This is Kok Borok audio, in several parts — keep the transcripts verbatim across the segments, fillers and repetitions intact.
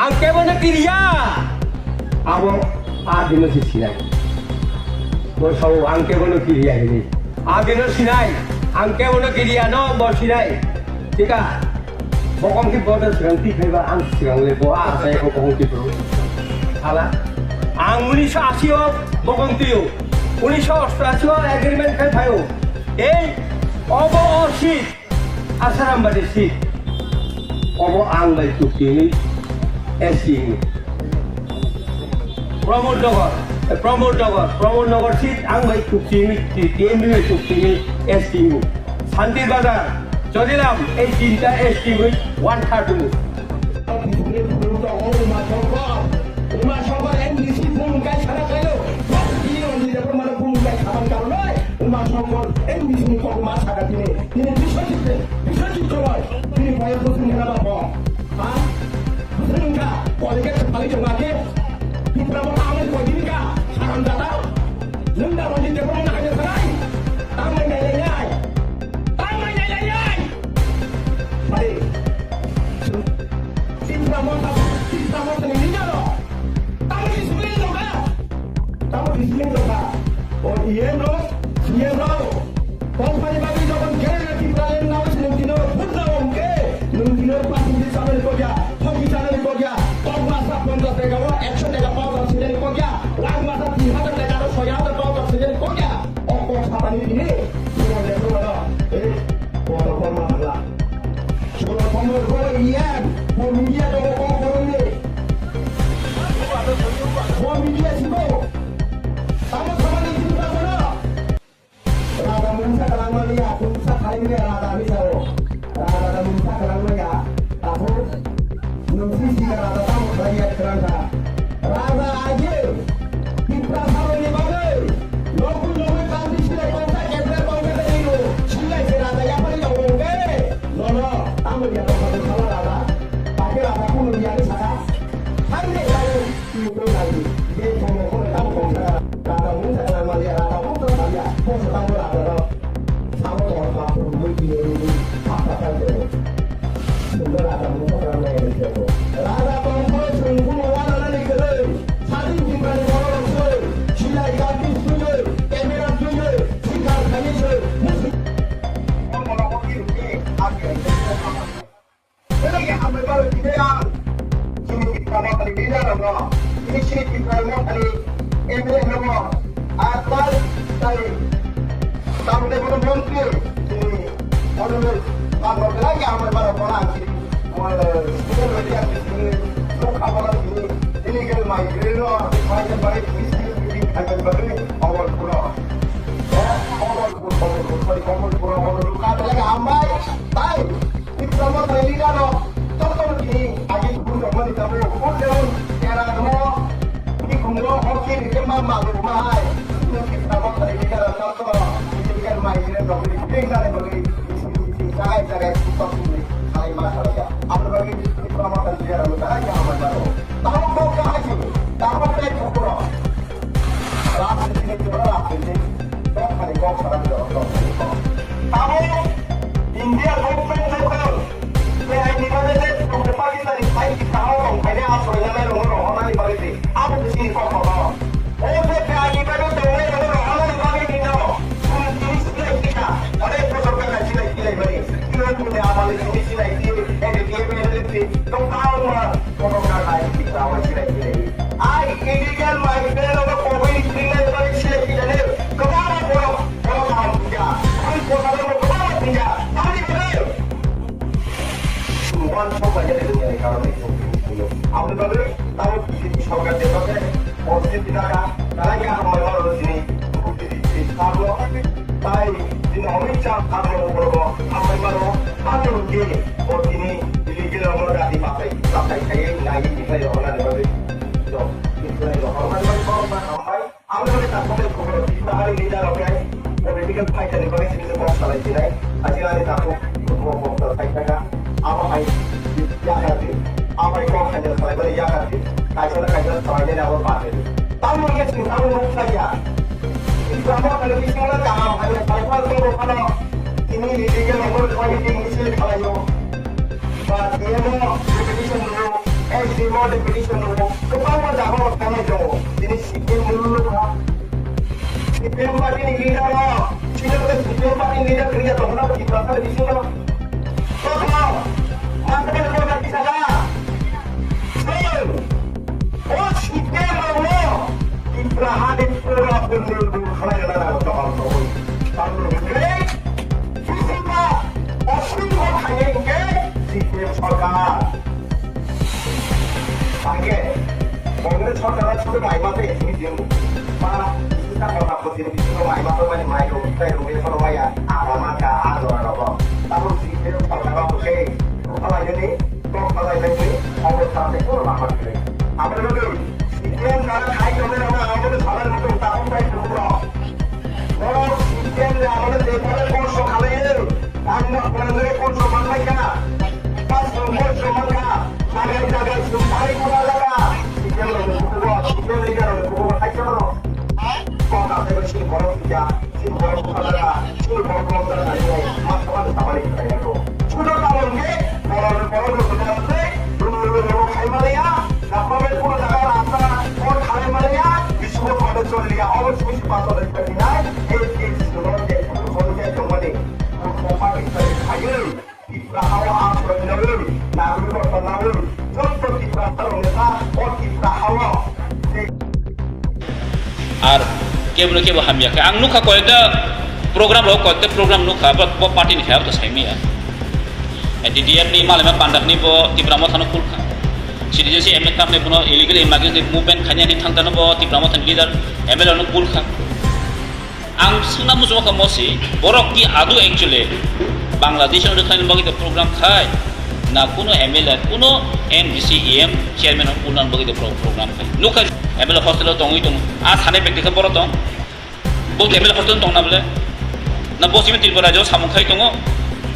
Ang kebono kiriya. Abo adino si sinai. Bo sao ang kebono kiriya hini. Adino sinai. Ang kebono kiriya no bo sinai. Tika. Bokong ki bodo sigang ti khaiba ang sigang le bo a sai ko bokong ki bro. Hala. Ang unisho ashi o bokong tiyo. Unisho ashi o agreement khai phayo. Ei obo o si Asarambari seat. Obo ang bai chukti wngwi S T wngwi. Pramod Nagar, eh, Pramod Nagar, Pramod Nagar seat ang bai chukti wngwi, T M B bai chukti wngwi S T wngwi. Santir Bazar, Jodiram, ei tinta S T wngwi one third wngwi. Uma Shankar M D C phone kai sana kailo. Bini roni level mana phone kai saban karonoi. Uma Shankar M D C ni kok ma saka tini. Tini Biswajit, Biswajit Koloi. Tini paya putri hena ba bo. Ha? Putri ka, kolege sepali jong ake. Tipra mo amai koi dini ka. Haram jada. Nunda roni level mana kaya sanai. Tamai nai nai nai. Tamai nai nai nai. Pare. Tipra Motha, Tipra Motha ni leader rok. Tamo discipline dong kha? Tamo discipline dong kha? O E M rok, C M rok. Kok pani bagwi jokon gere Tipraland nao se nwng tino phut nao hwnkhe, nwng tino pass ni channel kok ya, hockey channel kok ya, kok masa ponchash taka o ekso taka power subsidy kok ya, lakh masa tin hajar taka aro soi hajar power subsidy kok ya. O kok sapani tini, tino level rok. Eh, kotor korma thangla. Solo kotor koro iyan, bo media tongo kok borokni. Bo media sibo. Tamo samani Tripura kono. Raja mungsa kalang mani ya, mungsa khaimani ya, raja ni sao. Raja da mungsa kalang mani ya. Takhuk. Nwng si si ka raja tamo khlai ya kwrang kha. Raja aje Tiprasa rokni bagwi nokwi nokwi country silai tongsa, capital tongsa tei rw silai se raja yaphari tongo hwnkhe nono tamo ya tongsa tongsa raja. Bakhe raja kunu ya ni saka. Hai de ya. Tini tong nai di. Je tongmo khe tamo tongsa raja mungsa kalang mani ya, raja mungsa kalang ya. Tongsa tamo raja no. Samo tongsa tamo tini tini. Apa apa tamo. Sundar Raja mungsa kalang nai rw khe bo. Raja tongphuru chwng bono wananani kwrwi, sadin Tiprani bororok se, silai kaki swiwi, camera twiwi, sikar khainwi se, musi-, Belai hambai baro tini ang chini Tipra Mothani leader rokno, tini chini Tipra Mothani M L A rokno, ar tai, tai, tamni bono montri, chini Honorable Bangor belai hambai baro bono ang chini, eh, social media ni chini nukha bono chini illegal migrant no, migrant bari chini chini meeting khaina bagwi Komolpuro. Eh, Komolpur, Komolpur, sorry, Komolpuro, Komolpur, belai hambai, tai. Tipra Motha leader rok joto ni agi bujok mani tabuk, bujok tera mo, ni khumro hoki ni kema malu mahai, ni Tipra Motha leader rok joto ni kema mai ni rok ni ping dare bagi, jagai jagai kutok ni, hai ma salaya. Abo bagi Tipra Motha leader rok jagai jagai ma baro. Tabuk kok kahai sini, tabuk tai bukuro. Rajniti ni jora rajniti, kok hani kok sana ni jora kok. Tabuk India government ni kok. Behaini bagwi je tongkhe Pakistan ni side ni kaham tongkhaini asroi nanai rokno rohornani bagwi se abo bisi kok kotor. O je behaini bagwi tongnai rokno rohornani bagwi nino chwng tini silai kisa, onek bosor gana silai silai mani. Tini tini amani tini silai tini, ede tini silai tini, tong kaham ma kotor gana silai silai. Ai illegal migrant rokno kobui ni tini nai bagwi silai kisa ne, kwbangma borok. Borok kaham thwngya, borok kwbangma thwngya, tamni bagwi? Chwng uansuk lainani rwngnani karon bai chwng tini thwngyo. Aboni bagwi tamo B J P sorkar jeba khe positive twi nakha, belai khe hambai mano chini B J P ni sakno, tai chini Amit Shah sakno borokno hambai mano, tamni hwnkhe bo tini illegal rokno rati bachai, bachai khaiwi naiwi twiklai rohornani bagwi. To, twiklai rohornani bagwi borokno hambai. Ang nini takhuk ni khobor, Tripura ni leader rok khe political fighter ni bagwi simi se kok salai sinai. Aji ani takhuk khobor kok salai thaka. Abo hai yakar di. Abo hai kok hai salai bari yakar di. Kaisa na kaisa salai nai abo ba di. Tamo khe sing tamo nuk saya. Islam o kali bising la kaham hai salai phal to ro phano. Ini legal number twenty ni sini khalai yo. Ba D M O repetition ro. Simo de petition no, kwbangma jaga o thangnai tongo. Tini C P M mulu no kha. C P M party ni leader o, chini C P M party ni leader kriya tongna bo Tiprasa ni bisingo. Tokla, mangkal ko na kisala. Sir, o C P M rok no, Tipraha ni pura pura khalai na na tokla tokla. Tamni hwnkhe, bisingo, osun ko khaye hwnkhe, C P M sarkar. Bangke, Congress sorkar o chwng mai ma tei simi jeng. Ma, sisa kona phuti ni bisingo mai ma tongmani mai rok, tei rok ni sono maya, ama ma ka, a jora rogo. Tabuk simi jeng sorkar o bwsai, rukha lai ni, kok khalai lai ni, obo sa tei kono lama kiri. Abo ni bagwi, simi jeng kara khai tongmani ama, abo ni salai mutung tabuk bai tongmani rok. Borok C P M ni amole bebare kosto khalaiwi, tangma phrwngwi kosto manlaikha. Pasrok kosto mankha, jagai jagai chwng tari kwrwng lakha. C P M rokni bukugo, C P M leader rokni bukugo thaisa mano. Kok asaibo chini borok ya, chini borok bukha lakha, chini borok bukha lakha hinwi ma thangmani samani khlai nango. Sudo tamo hwnkhe, borok borok rokni tei, rung rung rung khai manliya, Gapma bai phuru jaga rasta, phone khalai maliya, bisugo photo choliya, obo simi se pato bai khatinai, ei, ei, suro, ei, phuru phone khe tongmani. Phone khe tongmani. Phaiwi, Tipra hao ang phwrwngnawi, nagri rok tongnawi, joto Tipra sarok neta, o Tipra hao. Ar kebo no kebo hamya khe. Ang nukha koyekta program rok, koyekta program nukha, bo, bo party ni khe, abo to saimaya. T D F ni malai ma pandak ni bo Tipra Motha no kulkha. Citizenship amendment khamni bono illegal immigrant movement khainani thangtano bo Tipra Mothani leader M L A no bulkha. Ang swngna muchungkha mosi, borok ki adu actually Bangladesh no rwkhaini bagwi de program khai, na kuno M L A, kuno M D C, E M chairman no kulnani bagwi de pro-, program khai. Nukha M L A hostel o tongwi tong, a sanai bekti khe borok tong. Bo M L A hostel tongna bole? Na bo simi Tripura rajyo samung khai tongo.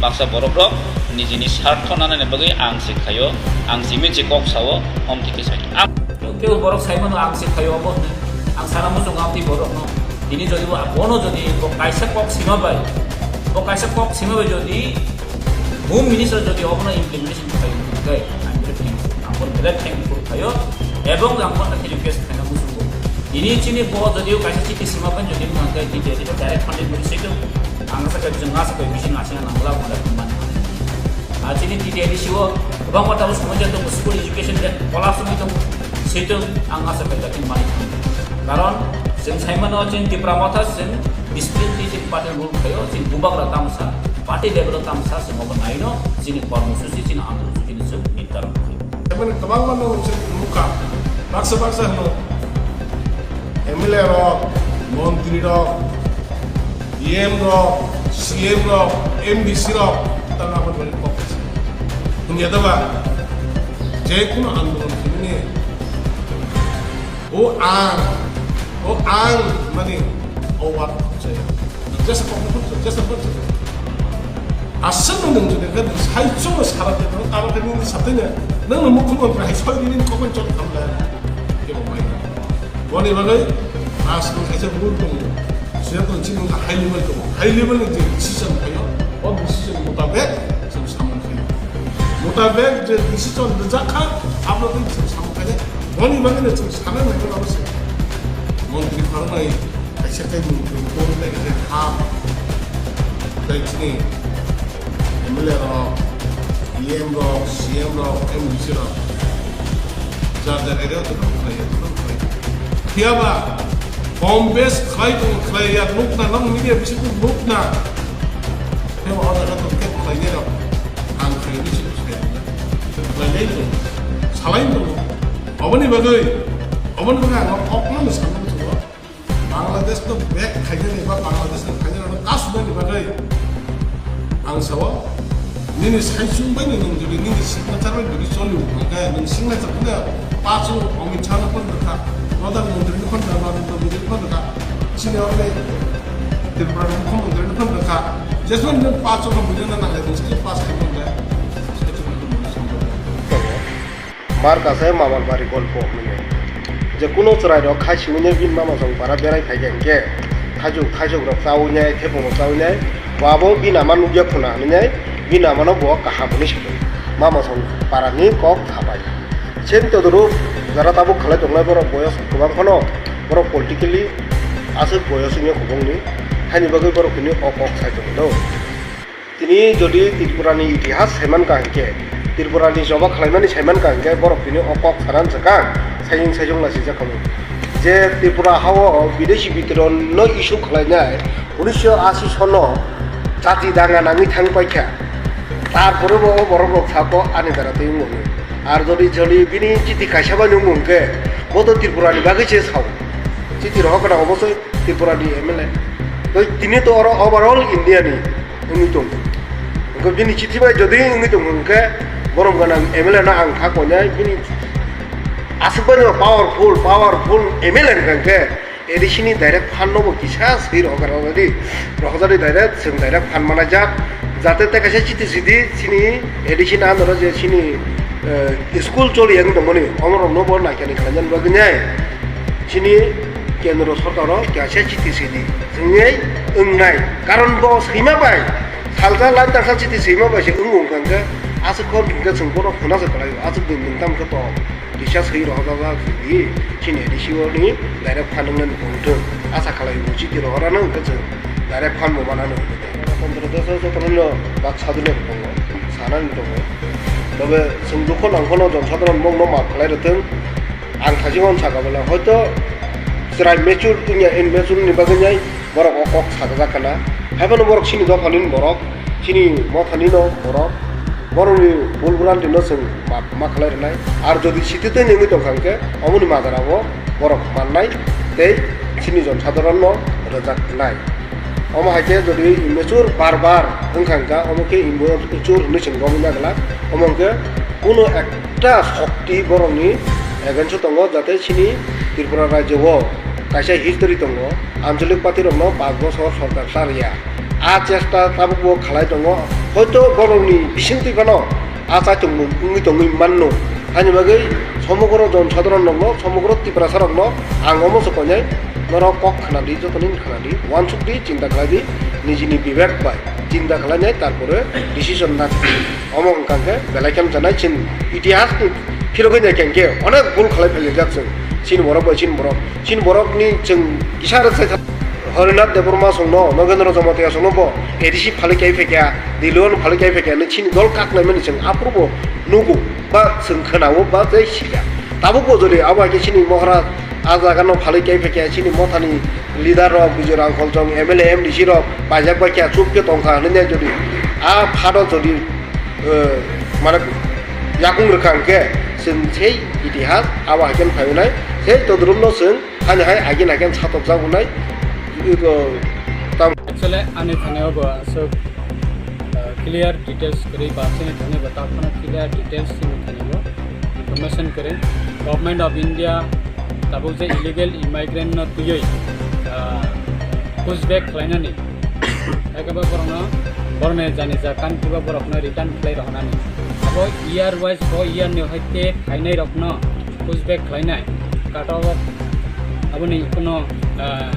Baksa borok rok nijini sartho nanani bagwi ang se khaio, ang simi je kok sao, om thike sai. Ang kebo borok sai mano ang se khaio obo hwnwi. Ang sana muchung amtwi borok no. Tini jodi bo, bono jodi bo kaisa kok sima bai, bo kaisa kok sima bai jodi Home Minister jodi obono implementation khlai hwnkhe, ang belai thank, ang bono belai thankful khlaio, ebong ang bono khe request khlaina muchungo. Tini chini bo jodi kaisa chiti sima bai jodi wngkha hwnkhe, tini jodi direct funding muli saitok, ang asa khe chwng asa khe bisi nasi nang nangla wngkha hwnmani. Ah, chini T T A D C o kwbangma tabuk somosya tongo, school education de collapse wngwi tongo, saitok ang asa khe dakhil mani. Karon chwng sai mano chini Tipra Motha chwng discipline tei chini party rule khlaio, chini bubagra tamsa, party level o tamsa chwng obo naino, chini kormosuchi, chini andolon suchi ni chwng nirdaron khlaio. Emani kwbangma no chwng nukha, baksa baksa hwno M L A rok, montri rok, E M rok, C M rok, M D C rok, tang aboni bagwi kok khaisa. Hwnya da ba, je kuno andolon khaimani, o ang, o ang, mani, o wak kok saya. Jesa kok kok, jesa kok. Asal no nung jodi kan sai chungo sara te, aro te nini sathai na, nang no mukhyamantri hai soi nini kokon chot khamla. Kebo mai na. Boni bagwi, as no kaisa rule tongo. Siya to chini high level tongo. High level ni je decision phaio, o decision mutabek chwng samung khaio. Mutabek je decision rijak kha, abo twi chwng samung khainai. Boni bagwi no chwng sana nai khe abo se. Montri phano nai, kaisa tei montri phone tei kaisa ha. Tei chini M L A rok, E M rok, C M rok, M D C rok, jar jar area o tong khlai, tong khlai. Phiya ba, home base khlai tong khlai ya, nukna, nang media bisingo nukna. Phiya ba, order tong khe khlai nai rok, ang khlai ni sini khlai nai, khlai nai tong, salai tong. Oboni bagwi, oboni bagwi ang kok no sanna muchungo. Bangladesh no back khainani ba Bangladesh no khainani no kasunani bagwi ang sao, nini saichung bai ni nwng jodi nini signature bai jodi choli hwnkhe nwng signature khe pachu Amit Shah no phone rwkha, Pradhan Mantri no phone rwkha, Narendra Modi no phone rwkha, chini oro bai Tripura ni Mukhyamantri no phone rwkha, jesmani nwng pachu no buino nanglai nwng saichung pass khai phone rwkha. Mar kasai mamar bari golpo hwnwi. Je kuno chwrairok khai simi bini mama song para berai phai khe hwnkhe, thaijuk, thaijukrok chaui nai, thaiphungrok chaui nai, bo abo bini ama nukya khuna hwnwi nai, bini amano bo kaham hwnwi sadi. Mama song parani kok sabai. Same todorok jara tabuk khalai tongnai borok boyos kwbang phano, borok politically aswk boyos wngya kubungni, haini bagwi borok hwnwi o kok sai tongdo. Tini jodi Tripurani itihas saiman ka hinkhe, Tripurani joba khalaimani saiman ka hinkhe, borok tini o kok sanan swkang, saiyung saiyung lasijak khamu. Je Tripura hao bideshi bitoron no issue khalainai, unisho ashi sono jati danga nangwi thang paikha. Tarpore bo o borok rok sako ani dara twi wngwi. Ar jodi jodi bini chiti kaisa bai wngkhe, bo to Tripurani bagwi se sao. Chiti rohor kana obosoi Tripurani M L A. Tei tini to oro overall India ni wngwi tong. Hwnkhe bini chithi bai jodi wngwi tong hwnkhe borom gwnang M L A no ang kha koinai bini aswk bai no powerful, powerful M L A hwnkhe A D C ni direct fund no bo kisa swi rohorkha rohorjadi, rohorjadi direct, chwng direct fund manajak. Jate tei kaisa chiti sidi chini A D C ni under o je chini, eh, school choli yang tongmani, omorok no bo naikani khlainani bagwi nai. Chini kendro sorkar o kaisa chiti sidi, chwngwi wngnai. Karon bo swima bai, salsa line taksa chiti swima bai se wngwi wngkha hwnkhe, aswk khon hwnkhe chwng bono khuna se kwlai, aswk din din tam khe to. Kisa swi rohorjak sidi, chini A D C o ni direct fund wngnani wngthung. Asa khalai bo chiti rohorano hwnkhe chwng direct fund bo manano hwnkhe. Pondro dos o jotono no baksa dino tongo, sanani tongo. Tobe chwng dukho nangkhono jonsadharon bokno maaf khlai rwthwng. Ang thajikon saka bwla hoito chwrai mature wngya, immature ni bagwi nai borok o kok sajajak kana. Haiphano borok chini dophani borok, chini mothani no borok, borokni bul bwrantino chwng ma, ma khlai rwnai. Ar jodi sititwi nengwi tongkha hwnkhe, omoni majra o borok mannai tei chini jonsadharon no rwjak nai. Omo hai khe jodi immature bar bar wngkha hwnkha, omo khe immature hwnwi chwng romwi nagwlak. Omo hwnkhe kuno ekta sokti borokni against o tongo, jate chini Tripura rajyo o kaisa history tongo, anchalik party rokno panch bochor sorkar cha rwya. A chesta tabukbo khalai tongo, hoito borokni bisingtwi phano a chaitung wngwi tongwi manno. Haini bagwi somogro jon sadharon rokno, somogro Tiprasa rokno ang omo se koinai norok kok khna di, jotoni khna di, uansuk di, chinta khlai di, nijini bibek bai chinta khlainai, tarpore decision na. Omo wngkha khe belai khe wngkha nai chini itihas ni phirogwi nai khe hwnkhe onek bul khalai phaijak chwng. Chini borok bai chini borok, chini borok ni chwng kisa rwksai Harinath Debbarma songno, Nogendra Jamatia songno bo A D C phalwi kai phaikha, Dilwano phalwi kai phaikha, nw chini dol kak naimani chwng aphuru bo nugo, ba chwng khwnao, ba tei sika. Tabuk bo jodi abo hai khe chini Maharaj a jaga no phalwi kai phaikha, chini mothani leader rok, Bijay Rangkhol chong, M L A, M D C rok paijak bai kha, chup khe tongkha hwnwi jodi a phano jodi, eh, mane yakung rwkha hwnkhe chwng sei itihas abo hai khe phai wnai, sei todrumno chwng Ani hai agin agin satokjak wnai, iko tam- Actually, ani thani obo aswk, uh, clear details kwrwi ba chini thani bo takhano clear details chini thani bo information kwrwi. Government of India tabuk je illegal immigrant no twiwi, uh, pushback khlainani, ekaba borokno, borokni jani ja country bo borokno return khlai rohornani. Abo year wise bo year ni hai te phainai rokno pushback khlainai. Cut off aboni kuno, ah,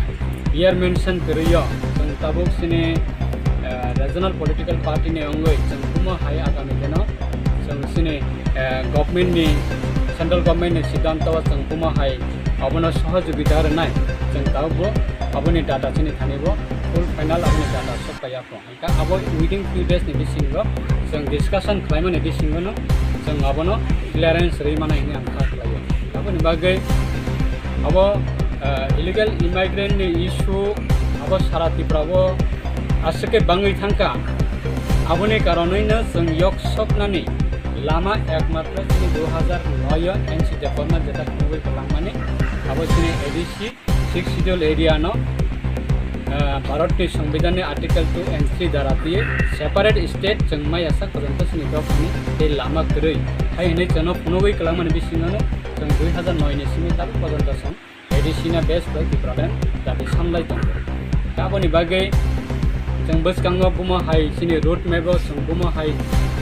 year mention kwrwi o. Chwng tabuk chini, ah, regional political party ni wngwi chwng kumo hai agami dino chwng chini, ah, government ni, central government ni siddhanto o chwng kumo hai abono sohojogita rwnai. Chwng tabuk bo aboni data chini thani bo full final aboni data sok paiya. Hingkha abo within few days ni bisingo chwng discussion khlaimani bisingono chwng abono clearance rwi mano hinwi ang kha khlaio. Aboni bagwi abo, ah, illegal immigrant ni issue abo sara Tripura o aswk khe bangwi thangkha. Aboni karonwino chwng yok soknani lama ekmatro chini dui hazar noi o N C Debbarma jeta phunugwi kwlangmani abo chini A D C Sixth Schedule area no, ah, Bharat ni Songbidan ni Article two and three dara twi separate state chwng mai ya sak porjonto chini dophani tei lama kwrwi hai hinwi chwngno phunugwi kwlangmani bisingo no chwng dui hazar noi ni simi tabuk porjonto chwng A D C na base bai Tipraland dabi samlai tongo. Aboni bagwi chwng bwskango bumo hai chini road map o chwng bumo hai,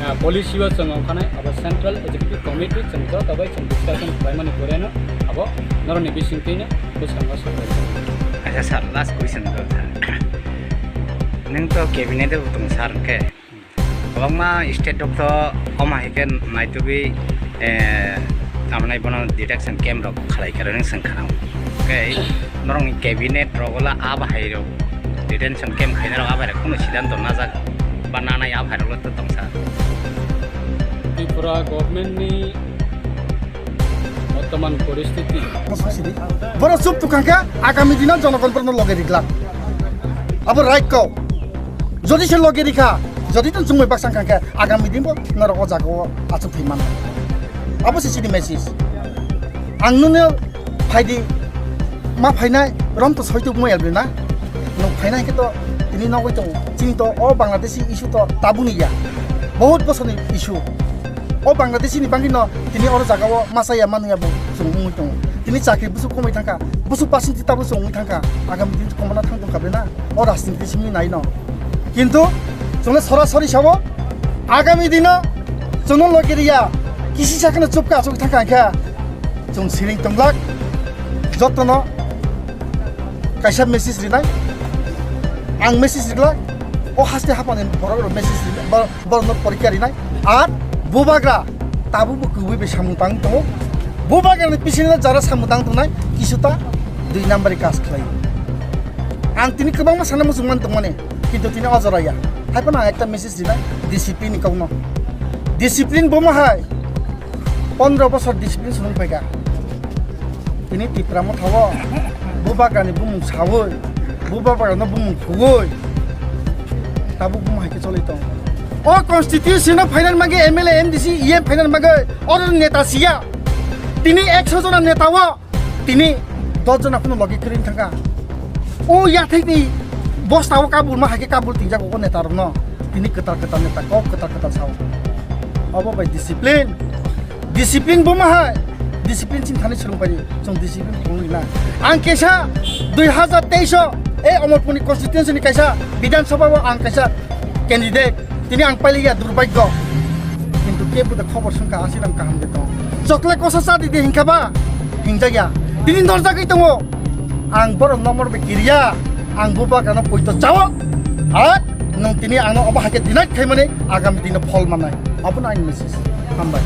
ah, policy o chwng ongkhanai abo Central Executive Committee chwng joto bai chwng discussion khlaimani pore no abo norokni bisingtwi no bwskango saklai. Acha sir, last question to sir. Nwng to cabinet o tong sir hwnkhe, kwbangma state rok to omo hai khe naitugwi, eh, Amnai bono detection camp rok khalai khe rwng swng khana. Tei norokni cabinet rok ola a bahai rok detention camp khaina rok a bahai rok kheno sidanto najak ba nanai a bahai rok tongsa. Tripura government ni bortoman poristiti. Borok chup tukang khe agami dino jonogon borokno loge riglak. Abo right kok. Jodi se loge rikha, jodi tong chumui baksa kha khe agami din bo norok o jaga o achuk thwi mano. Abo se chini message. Ang nungno phaidi ma phainai rom to soituk mo yalbri na. Nung phainai khe to tini nogoi tongo. Chini to o Bangladeshi issue to tabuni ya. Bahut bosor ni issue. O Bangladeshi ni bangwi no tini oro jaga o masa ya manu ya bo chwng wngwi tongo. Tini chakri busuk komai thangkha, busuk pasing tita bo chwng wngwi thangkha. Agami din komana thang tongkha bre na. O rajniti simi nai no. Kintu chwngno sorasori sabo agami dino chwngno logi riya kisi sakno chupka achuk thangkha khe chwng siring tonglak jotono kaisa message rinai ang message rilak o haste hapani borok rok message rilak borokno porikya rinai ar bubagra tabuk bo kubui bai samung tang tongo bubagra ni bisingno jara samung tang tongnai kisuta dui number ni kaj khlai ang tini kwbangma sana muchung man tongmani kintu tini o jora ya hai phano ang ekta message rinai discipline ni kokno discipline bomo hai pondro bosor discipline swnung paikha. Tini Tipra motha o bubagrani bumung sawi, bubagrano bumung khugwi tabuk bumung hai khe choli tong. O constitution o phainani bagwi M L A, M D C, E M phainani bagwi oro neta siya. Tini ekso jona neta o tini dos jona phano logi kwrwi thangkha. O yathekni bosta o kabul ma hai khe kabul tingjago o neta rokno. Tini kwtal kwtal neta kok kwtal kwtal sao. Obo bai discipline. Discipline bo ma hai, discipline chini thani swrwng pai, chwng discipline phunukna. Ang kaisa dui hazar teis o, e Omorpurni constituency ni kaisa Bidhan Sabha o ang kaisa candidate, tini ang pailiya durbagyo. Kintu kebo de khobor swngkha, asi rang kaham de tong. Chokle kosa cha di de hinkha ba, hingjak ya. Tini norjagwi tongo. Ang borok nomor bai kiriya, ang bubagrano poito chao. Ar nung tini ano obo hai khe deny khaimani agami dino phol manai. Abono aini message. Hambai.